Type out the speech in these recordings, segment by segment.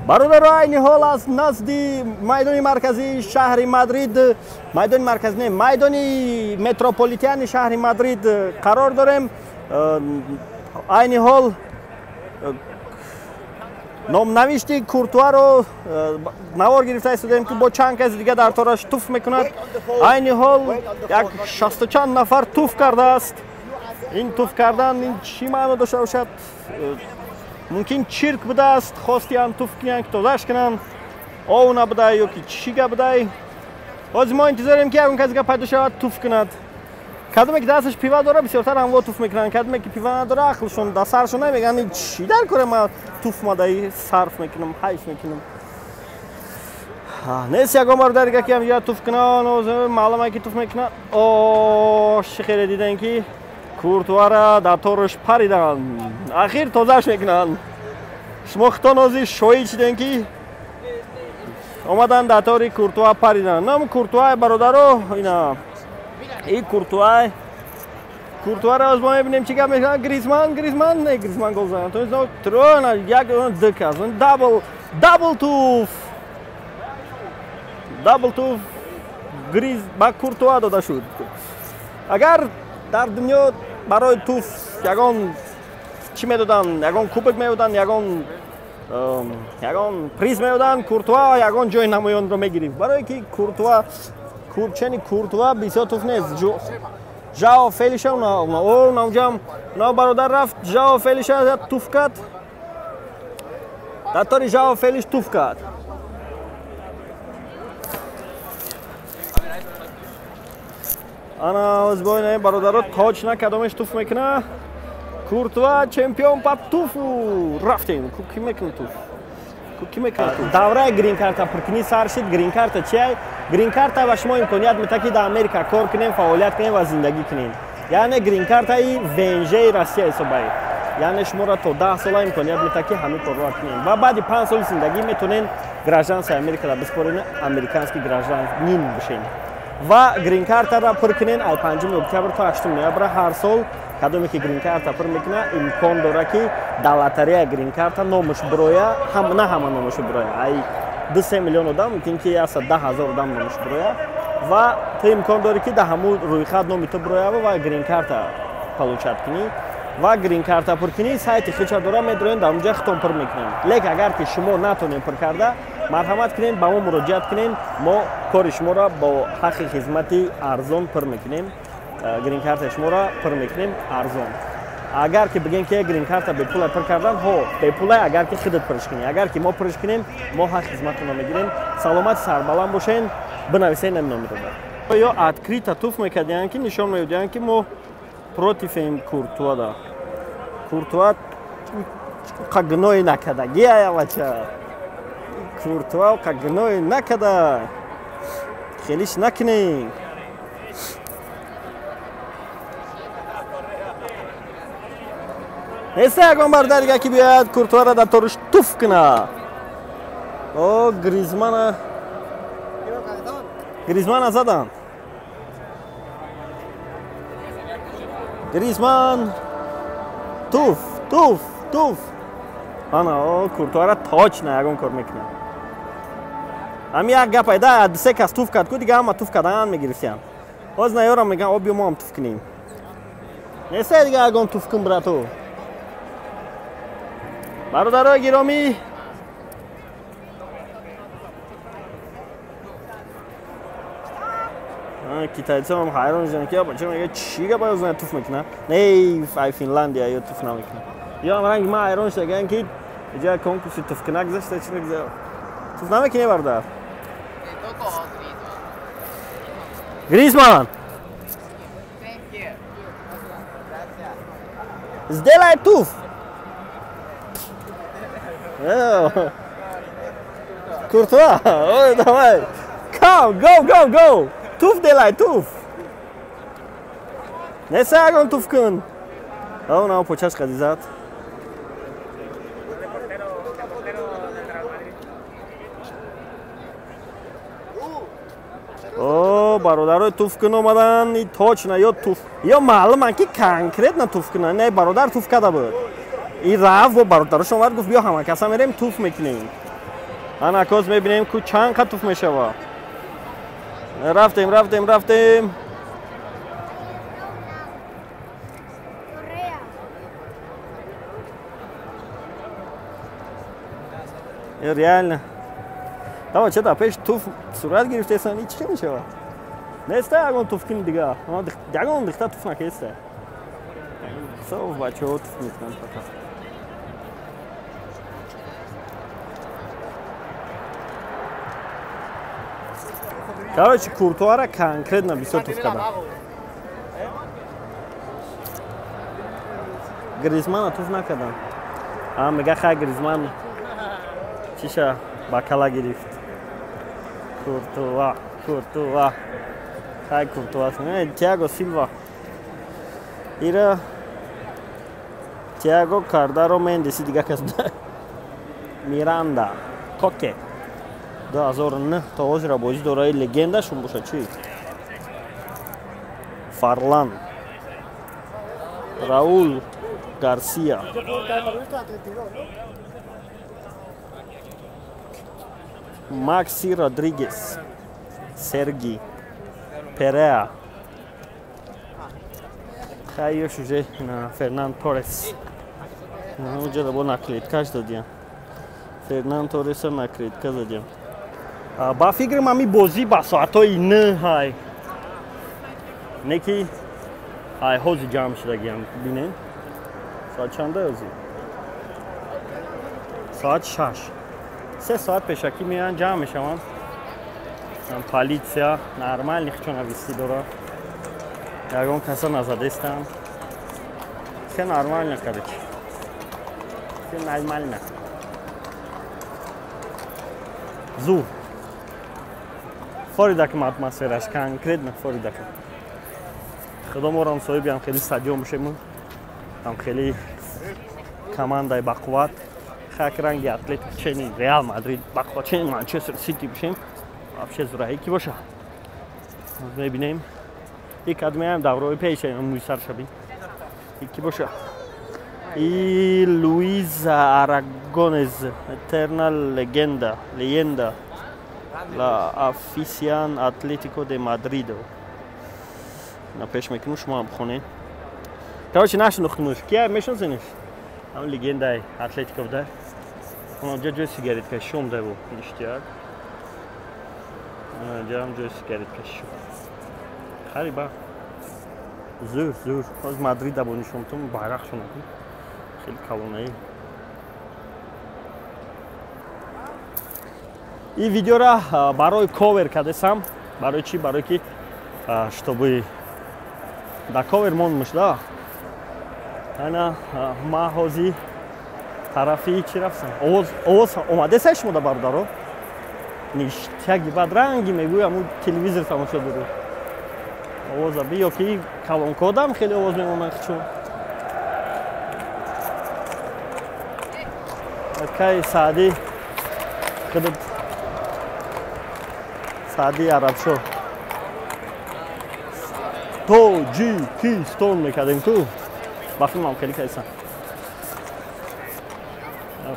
Бародаро, айни ҳол аз назди майдони марказии шаҳри Мадрид, майдони марказӣ не, майдони метрополитени шаҳри Мадрид қарор дорем. Айни ҳол номнавишти Куртуаро навор гирифта истодаем, ки бо чанд каси дига дар тораш туф мекунад. Айни ҳол як шасту чанд нафар туф кардааст. Ин туф кардан ин чӣ маъно дошта бошад? Мумкин чирк будааст, хостиян туф кунанд, ки тозаш кунанд. Ов набудай ё ки чӣ гап будай. Ҳозир мо интизорем, ки ягон каси дига пайдо шавад, туф кунад. Кадоме ки дасташ пива дора, бисёртар ҳамво туф мекунанд. Кадоме ки пива надора, ақлшон дар саршон намегӯянд, чӣ дар кора ма туф мадаи сарф мекунам, ҳайф мекунам. Нест ягон бародар дига, ки ҳамҷоя туф кунад. Маълуме, ки туф мекунад. О, чӣ хеле дидем, ки Куртуара дар тораш париданд, ахир тозааш мекунанд. Шумо хитон ҳозир шоҳид шидем, ки омаданд, дар тори Куртуа париданд. Нам Куртуа, бародаро, ина и Куртуа. Куртуаро оз мо мебинем, чӣ гап мекунад. Гризман, Гризман, не, Гризман гол зад. Трона як дк дабл, дабл туф, дабл туф Гриз ба Куртуа дода шуд. Агар дар дунё барои туф ягон чӣ медоданд, ягон кубок медоданд, ягон приз медоданд, Куртуа ягон ҷои намоёнро мегирифт, барое ки Куртуа курчени Куртуа бисёр туф нест. Жао Фелиша наунҷам на бародар рафт, Жао Фелиша туф кард, дар тори Жао Фелиш туф кард. Ана озбои бародаро, точно кадомеш туф мекуна. Куртуа чемпион по туфу. Рафтем, ки мекуна туф, ки мекуна туф. Давраи грин-карта пуркунӣ сар шид. Грин-карта чиай? Грин-карта ба шумо имконият медиҳад, ки дар Америка кор кунем, фаъолият кунем ва зиндагӣ кунем. Яъне грин-картаи ВНЖ-и Россия ҳисобай. Яъне шуморо то 10 сола имконият медиҳад, ки ҳамин корро кунем, ва баъди 5 соли зиндагӣ метавонед гражданствои Америкаро биспорен, американский гражданин бишен. Ва грин-картаро пур кунен ай 5 октябр то 8 ноябр ҳар сол. Кадоме ки грин-карта пур мекуна, имкон дора, ки дар лотарея грин-карта номаш бироя. На ҳама номаш бироя, ай 2-3 миллион одам мумкин ки 110 000 одам номаш бироя, ва ту имкон дорӣ, ки дар ҳамун рӯйхат номи ту бироява ва грин-карта получать кунӣ. Ва грин-карта пур кунӣ, сайти хича дора, медроем, дар онҷа хитон пур мекунем. Лек агар ки шумо натонем пур карда, марҳамат кунем, ба мо муроҷиат кунем, мо кори шуморо бо ҳаққи хизмати арзон пур мекунем, грин-картаи шуморо пур мекунем арзон. Агар ки бигем, ки грин-карта бепула пур кардан, ҳо, бепула, агар ки худат пурш кунӣ. Агар ки мо пурш кунем, мо ҳақ хизматро мегирем. Саломати сарбаланд бошен. Бинависен ин номеро. Ё открыто туф мекардиянд, ки нишон медодиянд, ки мо против им Куртуада. Куртуа қа гуноҳе накарда, гия бача, Куртуа қа гуноҳе накарда, хелиш накунем. Неста ягон бародар дига, ки биёяд, Куртуаро дар торуш туф куна? О, Гризмана, Гризмана заданд. Гризман туф, туф, туф. Ана о, Куртуара точно ягон кор мекунад. Ҳами як гап айда, се кас туф кард ку, дига ҳама туф кардан мегирифтиянд. Ҳоз наёрам, мегӯям, о, биё, мо ҳам туф кунем. Неста дига ягон туф кун, брату. Бародарои гиромӣ, китайцам ҳайрон шуданд, ки бача мега, чӣ гап ай, туф мекуна. Не, ай Финландия ё туф намекуна. Ё ҳам ранги ман ҳайрон шудаган, ки иҷа конкурси туфкуна гузашта, чи нагуза. Туф намекунӣ, бародар? Гризман, сделай туф. Куртуа, ой, давай. Come, go, go, go. Туф делай, туф. Неса ягон туф кун. О, на почаш қадизат. О, бародарои туф кун омадан, и точно ё туф. Ё маълуман, ки конкретно туф кунан. Не, бародар туф карда буд. И рафт бо бародараш омад, гуфт: «Биё, ҳама каса мерем, туф мекунем». Ана коз мебинем ку чанд қа туф мешава. Рафтем, рафтем, рафтем. Реально. Давай, чета, пеш туф сурат гирифтесан, ҳеч чӣ мешава? Неста ягон туфкини дига. Ягон дихта туф накеста. Сов бачаҳо туф мекунанд фақат. Короче, Куртуара конкретно бисёр туф кардам. Гризмана туф накардам. А мега хай Гризман чиша бакала гирифт. Куртуа, Куртуа. Хай Куртуа. Тиаго Силва. Ира Тиаго Кардаро Мендеси дига кас. Миранда, Коке. 2009 то ҳозира бозӣ дораи легендашон боша чӣ? Фарлан, Раул Гарсия. Макси Родригес, Серги, Переа. Хайёш уже на Фернан Торрес. Уҷа бо наклейткаш дадиям. Фернан Торреса наклейтка задиям. Ба фикрам ҳами бозӣ ба соатҳои 9 ҳай. Не ки ай ҳози ҷамъ шудагиам, бинем. Соат чанда ҳози? Соат 6. 3 соат пешакӣ меоянд, ҷамъ мешаванд. Полиция нормально хичона висти дора. Ягон каса назадестанд. Все нормально, короче. Все нормально. Зур. Форидакам атмосфераш, конкретно форидакам. Худо морам соҳибиам хеле стадион бошем, ам хеле командаи бақувват, хак ранги Атлетик чени Реал Мадрид бақувват чени Манчестер Сити бошем, вообще зураҳӣ ки боша. Мебинем. Ик адмеам даврои пеша мӯйсар шаби. Ики боша. И Луиза Арагонез, eterna legenda, leyenda. La afición Atlético de Madrid. На пеш мекунем, шумо ҳам бихонед. Короче, нашинохтумуш. Кия мешиносениш? Ҳам легендаи Атлетико буда. Онҷа ҷои сигареткашӣ омда бу иштияк. Онҷа ҳам ҷои сигареткашӣ. Хариба. Зур, зур. Ҳоз Мадрида бо нишонтум, байрақшон хеле калонаи. Ин видеора барои ковер кардесам. Барои чӣ? Барои ки чтобы да ковер мондмуш, да. Ана ма ҳози тарафи чӣ рафтам? Овоз омадесай шумо да бародаро? Ништяги бад ранги мегӯй, аму телевизор тамошо дорӣ. Овоза би ё ки калонкодам хеле овоз мемонанд хичон. Кай Саъди худат Саъди Арабшо. Тоҷикистон мекардем ку. Ба филмам хеле кайсан.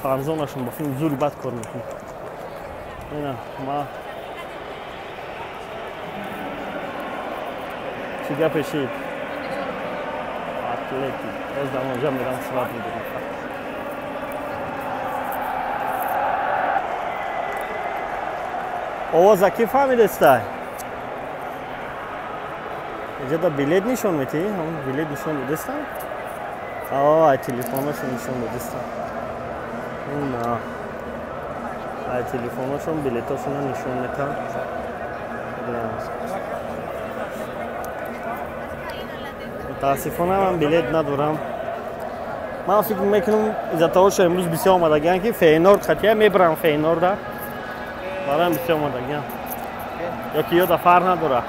Фарзонашон ба филм зури бад кор мекунад. Ина ма чӣ гапе шид? Атлетик. Боз дар онҷа мерам сурат мегирам. Овоза ки фаҳмидестай? Иҷода билет нишон метиҳӣ? Ҳамон билет нишон додестам? Ай телефонашон нишон додестам. На. Ай телефонашон билетошонро нишон метаҳам. Мутаассифона ман билет надорам. Ман фикр мекунам из-за того, что имрӯз бисёр омадагиам ки Фейнорд хатия мебарам Фейнорда. Бароям бисёр омадагиам. Ё ки ёда фарқ надорад.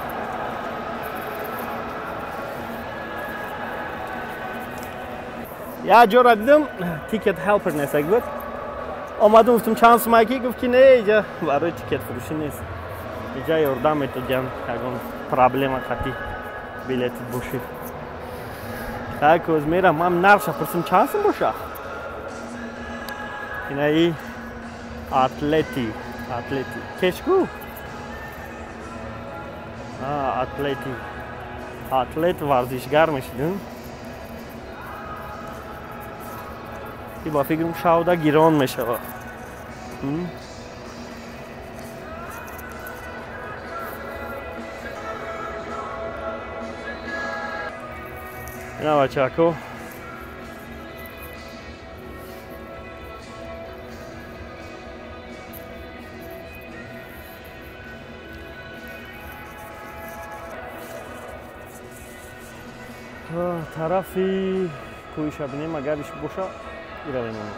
Як ҷора дидам, ticket helper нестак буд. Омадам гуфтам чанд сумаки, гуфт ки не, иҷа барои тикет фурӯшӣ нест. Иҷа ёрдам методиям, ягон проблема қати билетит бошид. Так, оз мерам, ман нархша пурсим чанд сум боша? Инаи Атлети, Атлети. Кешку? Атлети. Атлет варзишгар мешидим. Ки ба фикрам шавда гирон мешавад. Ина бачако. Тарафи кӯҳи Шабнем агар иш боша ира мемонам.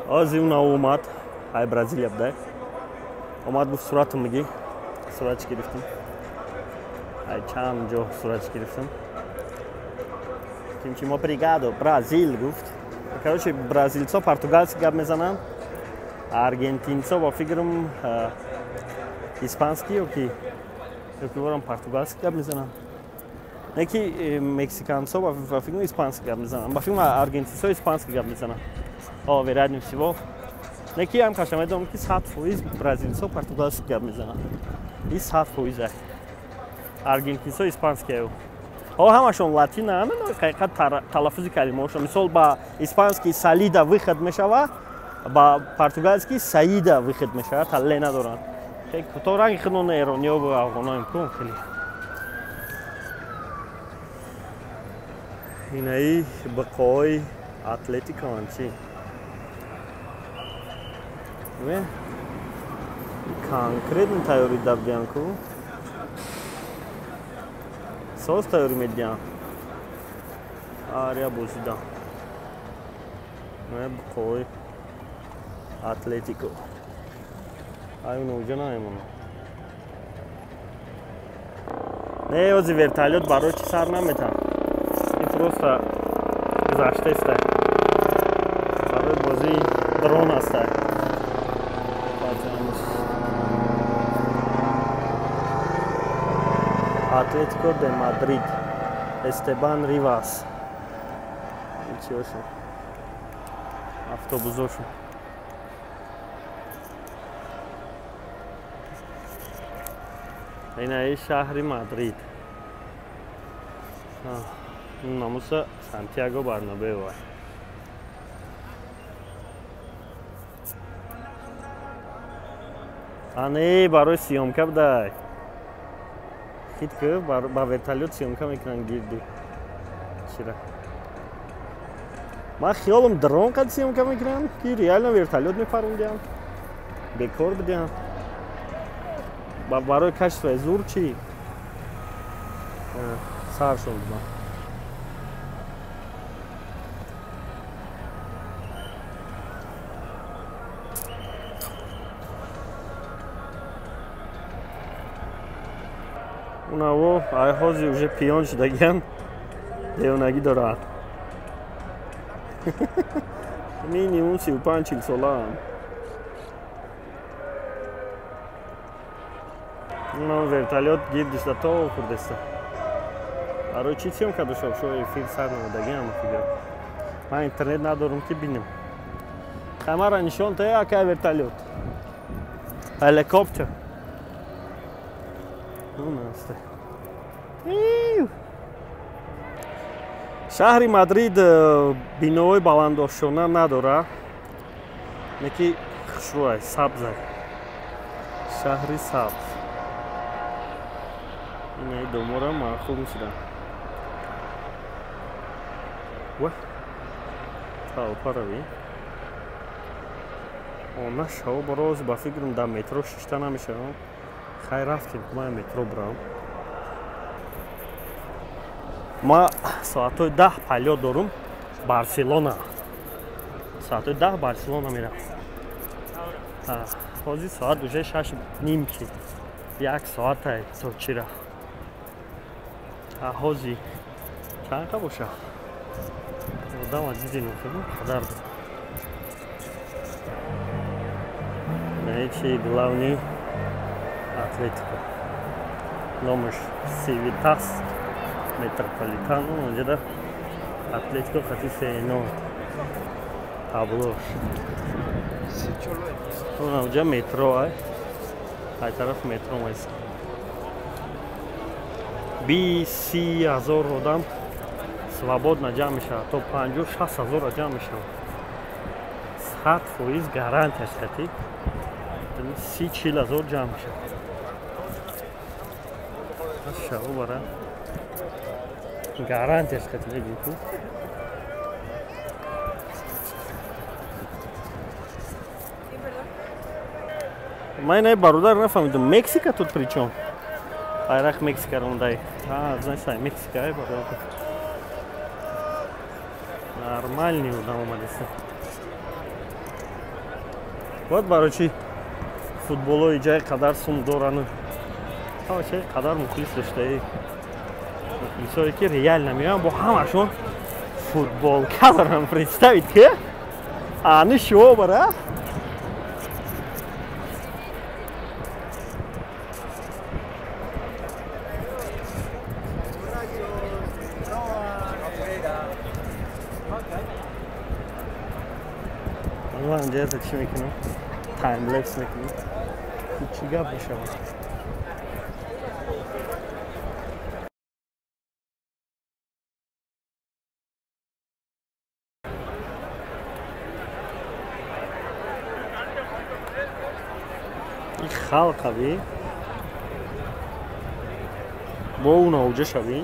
Ози уна омад, ай Бразилия будай. Омад гуфт суратам мегӣ. Суратш гирифтам. Ай чанд ҷо суратш гирифтам. Кимчи мо бригадо Бразил гуфт. Короче, бразилцо португалски гап мезананд. Аргентинцо ба фикрам испански ёки ворам португалски гап мезананд. Не ки мексиканцо ба фикрам испански гап мезананд. Ба фикрам аргентинцо испански гап мезананд. О, вероятнее всего. Не ки ам каша медонам ки 100% бразилцо португалски гап мезананд. И 100%. Аргентинцо испански аю. О, ҳамашон латина, но ҳақиқат талаффузи калимаҳошон. Мисол ба испански салида выход мешава, ба португалски саида выход мешавад, талле надоранд. Хеле кӯтоҳ ранги худмон эрониё ва афғоноем ку хеле. Инаи бақои Атлетикоан чи? Не? Конкретно тайёрӣ дабдиан ку? Соз тайёрӣ медиҳанд. Ария бозида. Не бақои Атлетико. Ай уно уҷа намемонад. Не, ози вертолёт барои чӣ сар наметам. Ин просто гузаштаеста. Барои бозии дрон аста. Атлетико де Мадрид. Эстебан Ривас. Чиошон? Автобусошон. Инаи шаҳри Мадрид. Намуса Сантьяго Барнабео. Ане барои съёмка будай. Хит ки ба вертолёт съёмка мекунанд гирди. Чира? Ман хиёлам дрон қад съёмка мекунанд, ки реально вертолёт мепарондиам. Бекор будиам. Барои качествои зур чӣ? Сар шуд ман. Унаво ай ҳози уже пиён шудагиам, девонагӣ дорад. Минимум 35-40 солаам. Унам вертолёт гирдишда то хурдеста. Барои чӣ съёмка дошта шо эфир сар намудагиам фига. Ман интернет надорам ки бинам. Камера нишон та акай вертолёт. Ҳеликоптер. Шаҳри Мадрид биноҳои баландошёна надорад, не ки хушрӯай, сабзай. Шаҳри сабз. Инаи домора маъқул мешудам. Ва талпарави. Она шаво бароз ба фикрам дар метро шишта намешавам. Хай рафтем, ман метро бурам. Ма соатҳои 10 палёт дорум Барселона. Соатҳои 10 Барселона мерам. Ҳозир соат уже 6:30 ки. Як соатай то чира. Ҳозир чанд қа боша? Одама дидем, қадар. Не чи главный Атлетико. Номаш Сивитас Метрополитан онҷода Атлетико хати сено таблош. Онҷа метро ай. Ай тараф метро майса. 20-30 ҳазор одам свободно ҷамъ мешавад, то 50-60 ҳазор ҷамъ мешавад. 100% гарантияш хати 30-40 ҳазор ҷамъ мешавад. Шаво бара гарантияш хати мегӯй ку. Ман инай бародар нафаҳмидам, Мексика тут при чём? Байрақ Мексика рондай. Значит, ай Мексика ай бародар. Нормальный одам омадеста. Вот барои футболои ҷай қадар сум дорану. Ҳама чай қадар мухлис доштаи. Мухлисое ки реально меоянд бо ҳамашон футболка доранд. Представить ки? Ани шумо бара? Ман ҷаҳата чӣ мекунам? Таймлепс мекунам. Чӣ гап мешавад? Ин халқави бо ӯ навҷа шавӣ.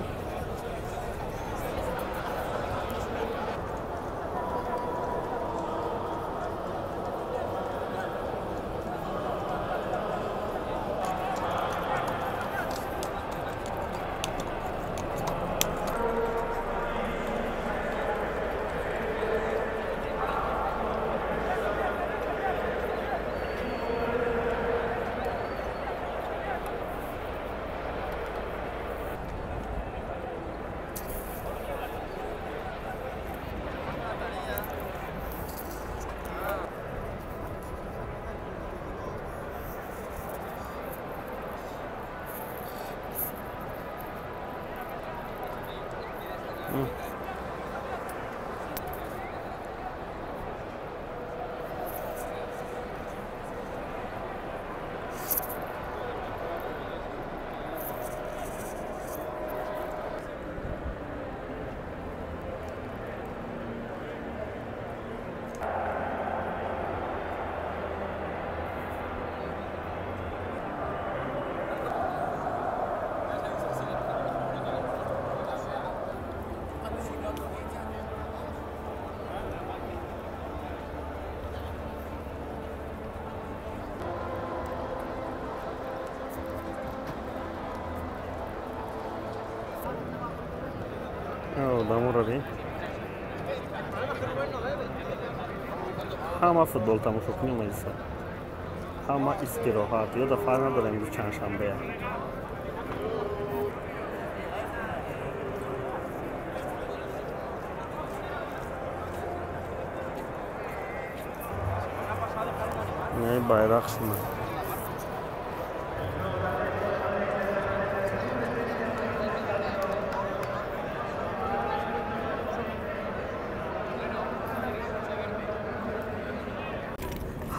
Одаморо бин, ҳама футбол тамошокунӣ меиста, ҳама истироҳат. Ёда фарқ надорам имрӯз чандшанбея. Не байрақ шуна.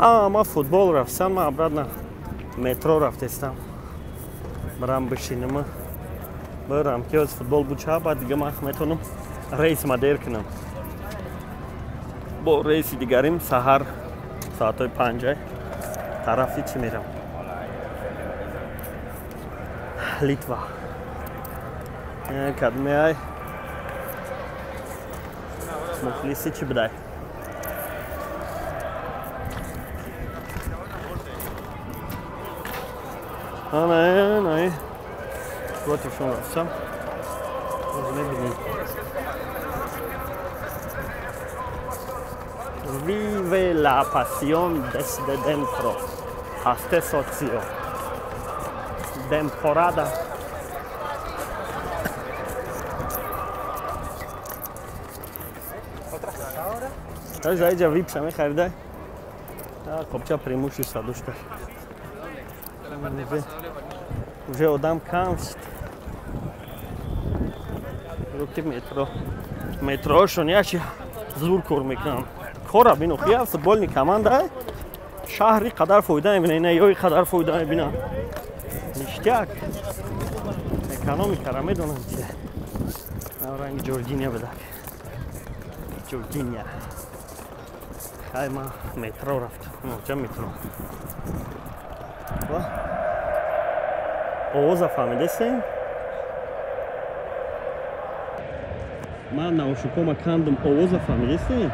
Ҳама футбол рафтам, ман обратно метро рафтестам. Барам бишинам, барам ки аз футбол буча, баъд дига ман метавонам рейсма дер кунам. Бо рейси дигарим саҳар соатҳои 5 тарафи чӣ мерам? Литва. Кадмеай мухлиси чӣ будай? Не, против шон рафтам. Мебинем. Vive la pasión desde dentro. Hazte socio. Temporada. Таҷа иҷа випша мехарида. Копча преимущество дошта. Уже одам кам шуд. Ки метро. Метроошон якчи зур кор мекунанд. Кора бин, охи футболни команда шаҳри қадар фоида мебина, ина ёи қадар фоида мебина. Ништяк. Экономикара медонам ки. Ранги Ҷорҷиния бидак. Ҷорҷиния. Хай ма метро рафтам. Ноҷа метро. Ва овоза фаҳмидестем? Ман наушникома кандам, овоза фаҳмидестем?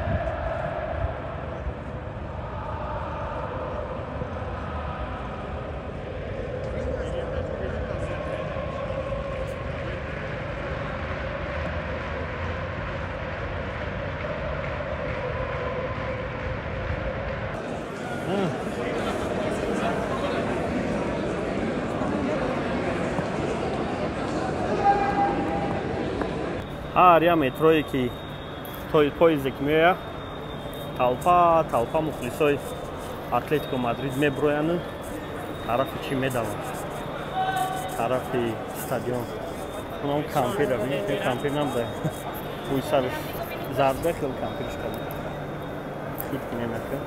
Ҳар я метрое ки поезде ки меояд, толпа толпа мухлисои Атлетико Мадрид меброянд, тарафи чӣ медаванд? Тарафи стадион. Унам кампира, бинед, кампир набуда. Бӯи сараш зарда, хел кампирш карда. Хит кинемака.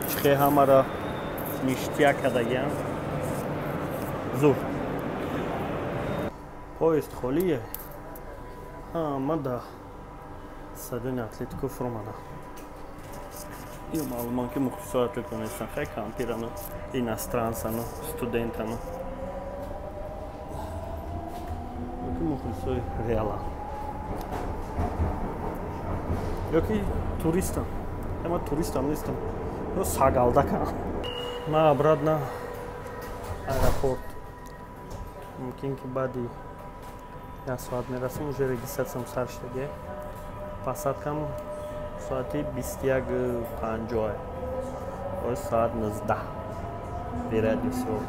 Чихе ҳамара ништяк кардагиам. Зур. Поезд холие. Ҳама да стадиони Атлетико фуромада. Ё маълуман ки мухлисои Атлетико нестанд, хай кампирану, иностранцану, студентану. Ёки мухлисои Реала. Ёки туристам. Ма туристам нестам. Ё сагалдакам. Ма обратно аэропорт. Мумкин ки баъди як соат мерасем, уже регистратсиям сар шудаге. Посадкам соати 21:50. Оз соат 19. Вероятнее всего.